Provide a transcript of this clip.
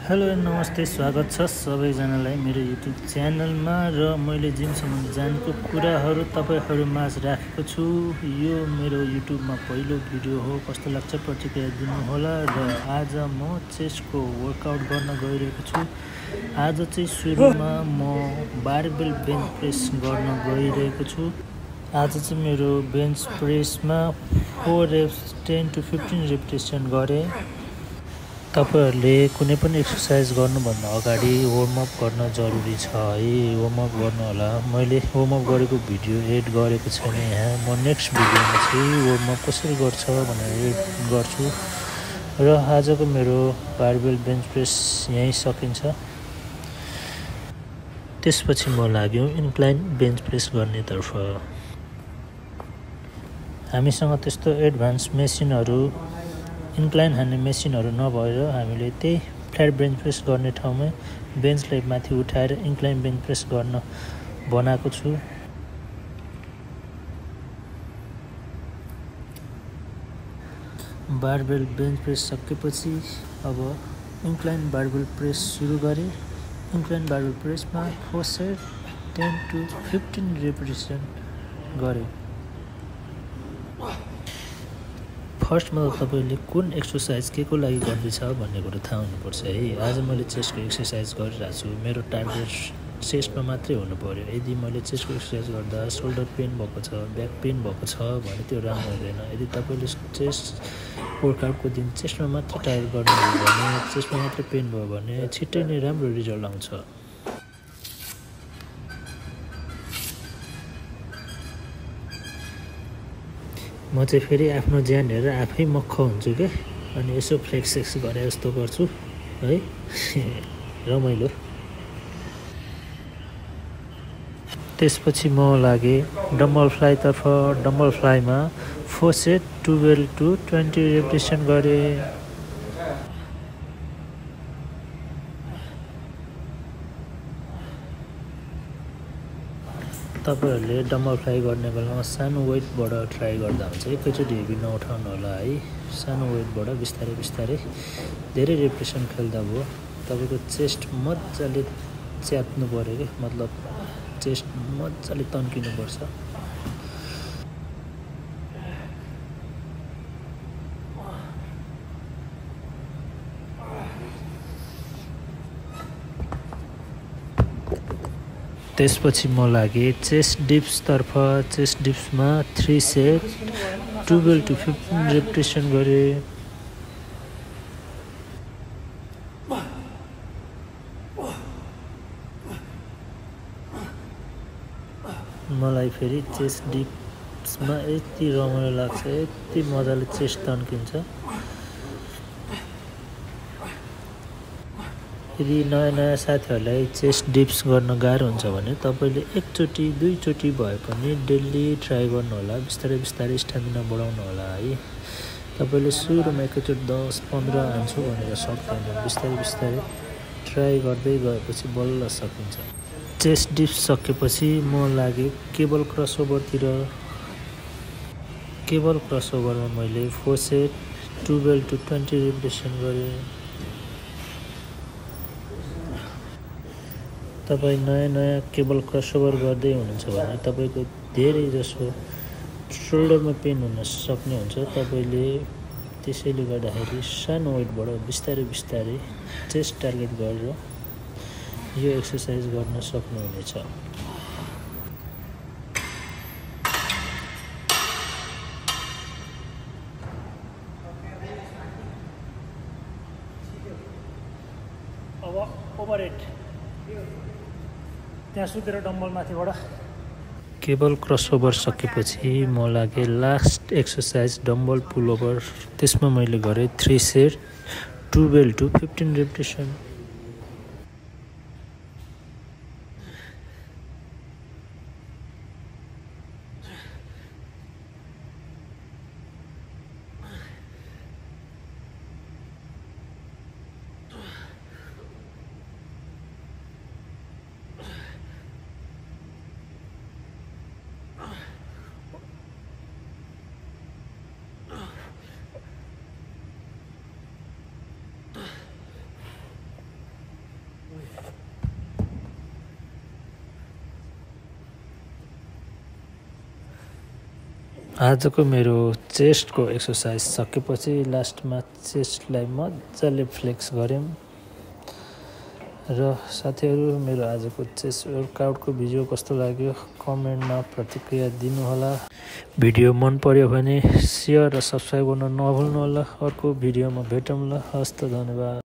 Hello नमस्ते, स्वागत छ सबैजनालाई मेरो युट्युब च्यानलमा। र मैले जिमसम्म जानेको कुराहरू तपाईहरुमाझ राखेको छु। यो मेरो युट्युबमा पहिलो भिडियो हो। कस्तो लाग्छ प्रतिक्रिया दिनुहोला। र आज म चेस्टको वर्कआउट गर्न गइरहेको छु। आज चाहिँ सुरुमा म बारबेल बेन्च प्रेस गर्न गइरहेको छु। आज चाहिँ मेरो बेन्च प्रेसमा 4 reps 10 to 15 रेपिटेसन गरे। तपाईहरुले कुनै पनि एक्सरसाइज गर्नुभन्दा अगाडि वार्म अप गर्न जरुरी छ है। वार्म अप गर्नु होला। मैले वार्म अप गरेको भिडियो एड गरेको छैन यहाँ। म नेक्स्ट भिडियोमा चाहिँ वार्म अप कसरी गर्छ भनेर एड गर्छु। र आजको मेरो बारबेल बेन्च प्रेस यही सकिन्छ। त्यसपछि म लाग्यो इन्क्लाइन बेन्च प्रेस गर्नेतर्फ। हामीसँग त्यस्तो एडभान्स मेसिनहरु इन्क्लाइन हान्ने मेसिनहरु नभएर हामीले त्यही फ्ल्याट बेन्च प्रेस गर्ने ठाउँमा बेन्चलाई माथि उठाएर इन्क्लाइन बेन्च प्रेस गर्न बनाएको छु। बारबेल बेन्च प्रेस सकेपछि अब इन्क्लाइन बारबेल प्रेस सुरु गरे। Incline barbell प्रेसमा 4 set 10 to 15 repetition गरे। फर्स्टमा तपाईले कुन एक्सरसाइज केको लागि गर्दैछ भन्ने कुरा थाहा हुनुपर्छ है। आज मैले चेस्टको एक्सरसाइज गरिरहेको छु। मेरो टार्गेट चेस्टमा मात्रै हुनु पर्यो। यदि मैले चेस्टको एक्सरसाइज गर्दा शोल्डर पेन भएको छ, ब्याक पेन भएको छ भने त्यो राम्रो हुँदैन। यदि तपाईले चेस्ट वर्कआउटको दिन चेस्टमा मात्र टार्गेट गर्नुभयो भने, चेस्टमा मात्र पेन भयो भने छिट्टै नै राम्रो रिजल्ट आउँछ। म चाहिँ फेरि आफ्नो ज्यान हेरेर आफै मक्ख हुन्छु के। अनि यसो फ्लेक्स गरे जस्तो गर्छु है। रमाइलो। त्यसपछि म लागे डम्बल फ्लाइ तर्फ। डम्बल फ्लाइमा 4 सेट 12 to 20 रेपिटेसन गरे। तपाईहरुले डम्बल फ्लाइ गर्ने बेलामा सानो वेटबाट ट्राई गर्दा हुन्छ। एकैचोटी हेभी नउठाउनु होला है। सानो वेटबाट बिस्तारै बिस्तारै धेरै रेपिटेसन खेल्दा भयो। तपाईको चेस्ट मज्जाले च्यात्नु पर्यो के, मतलब चेस्ट मज्जाले तन्किनु पर्छ। त्यसपछि म लागे चेस्ट डिप्स तर्फ। चेस्ट डिप्समा 3 सेट 12 to 15 रेपिटेसन गरे। मलाई फेरि चेस्ट डिप्समा यति रमाइलो लाग्छ, यति मजाले चेस्ट तन्किन्छ। यदि नयाँ साथीहरुलाई चेस्ट डिप्स गर्न गाह्रो हुन्छ भने तपाईले एकचोटी दुईचोटी भए पनि डेली ट्राई गर्नु होला। बिस्तारै बिस्तारै स्टामिना बढाउनु होला है। तपाईले सुरुमा एकैचोटी 10-15 हान्छु भनेर सक्दैन। बिस्तारै बिस्तारै ट्राई गर्दै गएपछि बल्ल सकिन्छ। चेस्ट डिप्स सकेपछि म लागे केबल क्रसओभरतिर। केबल क्रसओभरमा मैले 4 सेट 12 to 20 रेपिटेसन गरे। तपाई नयाँ केबल क्रसओभर गर्दै हुनुहुन्छ भने तपाईको धेरै जसो शोल्डरमा पेन हुन सक्ने हुन्छ। तपाईले त्यसैले गर्दाखेरि सानो वेटबाट बिस्तारै बिस्तारै चेस्ट टार्गेट गरेर यो एक्सरसाइज गर्न सक्नुहुनेछ। अब ओभरहेड त्यहाँ सुतेर डम्बल माथिबाट। केबल क्रसओभर सकेपछि म लागे लास्ट एक्सरसाइज डम्बल पुल ओभर। त्यसमा मैले गरे 3 सेट 12 to 15 रेपिटेसन। आजको मेरो चेस्टको एक्सर्साइज सकेपछि लास्टमा चेस्टलाई मजाले फ्लेक्स गऱ्यौँ। र साथीहरू, मेरो आजको चेस्ट वर्कआउटको भिडियो कस्तो लाग्यो कमेन्टमा प्रतिक्रिया दिनुहोला। भिडियो मन पर्यो भने सेयर र सब्सक्राइब गर्न नभुल्नुहोला। अर्को भिडियोमा भेटौँला। हस्त, धन्यवाद।